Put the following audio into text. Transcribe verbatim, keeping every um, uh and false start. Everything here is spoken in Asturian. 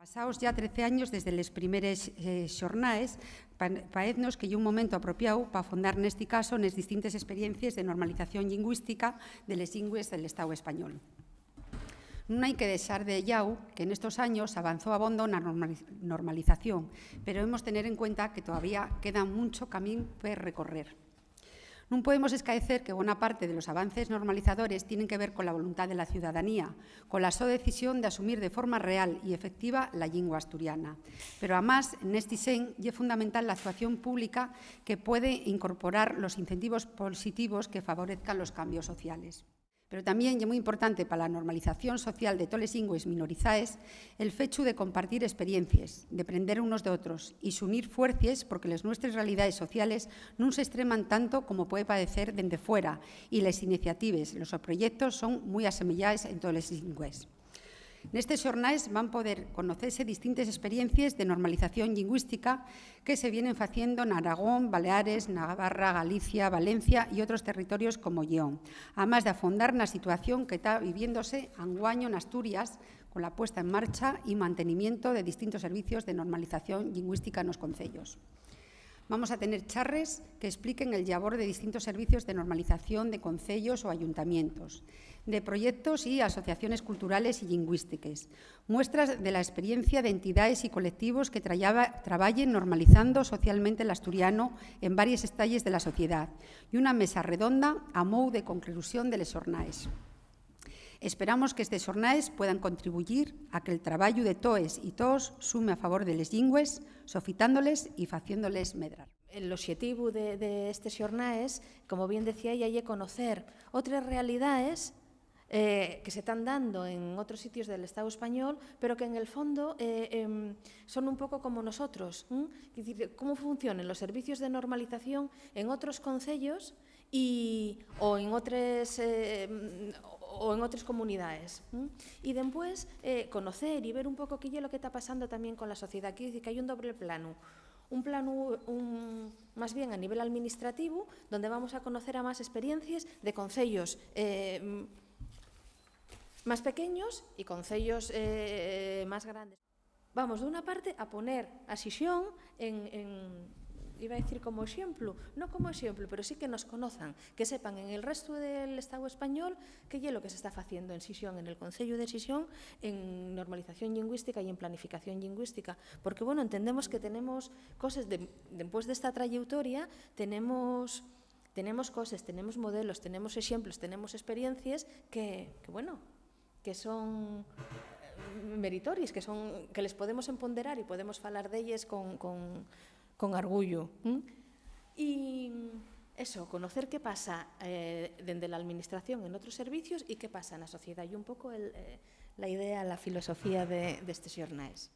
Pasaos ya trece años desde les primeres, eh, xornaes, pa-, paeznos que ye un momentu apropiáu pa afondar nesti caso nes distintes experiencies de normalización llingüística de les llingües del Estáu español. Nun hai que dexar de llau que nestos años avanzó abondo na normali-, normalización, pero hemos tener en cuenta que todavía queda muncho camín per recorrer. Nun podemos escaecer que bona parte de los avances normalizadores tienen que ver cola voluntá de la ciudadanía, cola so decisión d'asumir de forma real y efectiva la llingua asturiana. Pero, amás, nesti sen, ye fundamental la actuación pública que puede incorporar los incentivos positivos que favorezcan los cambios sociales. Pero tamién ye mui importante pa la normalización social de toles llingües minorizaes el fechu de compartir experiencies, deprender unos d'otros y xunir fuercies, porque les nuestres realidaes sociales nun s'estreman tanto como puede paecer dende fuera, y les iniciatives, los proyectos son mui asemeyaes en toles llingües. Nestes xornaes van poder conocese distintes experiencies de normalización llingüística que se vienen faciendo n'Aragón, Baleares, Navarra, Galicia, Valencia y otros territorios como Lleón, amás d'afondar na situación que ta viviéndose anguaño n'Asturias, cola puesta en marcha y mantenimiento de distintos servicios de normalización llingüística nos conceyos. Vamos a tener charres que espliquen el llabor de distintos servicios de normalización de conceyos o ayuntamientos, de proyectos y asociaciones culturales y llingüístiques, muestras de la experiencia d'entidaes y colectivos que trayaba-, trabayen normalizando socialmente l'asturiano en varies estalles de la sociedá, y una mesa redonda a mou de conclusión de les xornaes. Esperamos que estes xornaes puedan contribuyir a que'l trabayu de toes y toos sume a favor de les llingües, sofitándoles y faciéndoles medrar. El oxetivu de, de estes xornaes, como bien decía ella, ye conocer otres realidaes, eh, que se tán dando en otros sitios del Estao español, pero que en el fondo, eh, em, son un poco como nosotros, ¿m? Es decir, cómo funcionen los servicios de normalización en otros concellos y, o en otres, eh, o en otres comunidades, ¿m? Y dempués, eh, conocer y ver un poco qué ye lo que ta pasando tamién con la sociedá. Quiero decir que hai un doble planu. Un planu, un, más bien a nivel alministrativu, donde vamos a conocer a más experiencias de concellos, eh, m-, más pequeños y concellos, eh, más grandes. Vamos, d'una parte, a poner a Xixón en, en, iba a decir como exemplu, no como exemplu, pero sí que nos conozan, que sepan en el restu del Estao español qué ye lo que se está faciendo en Xixón, en el Concello de Xixón, en normalización llingüística y en planificación llingüística. Porque, bueno, entendemos que tenemos coses de, dempués d'esta trayeutoria, tenemos, tenemos coses, tenemos modelos, tenemos exemplos, tenemos experiencies que, que, bueno, que son, eh, meritories, que son, que les podemos emponderar y podemos falar d'elles con, con, con argullo, ¿m? Y eso, conocer qué pasa, eh, dende la alministración en otros servicios y qué pasa na sociedá. Y un poco el, eh, la idea, la filosofía de, d'estes xornaes.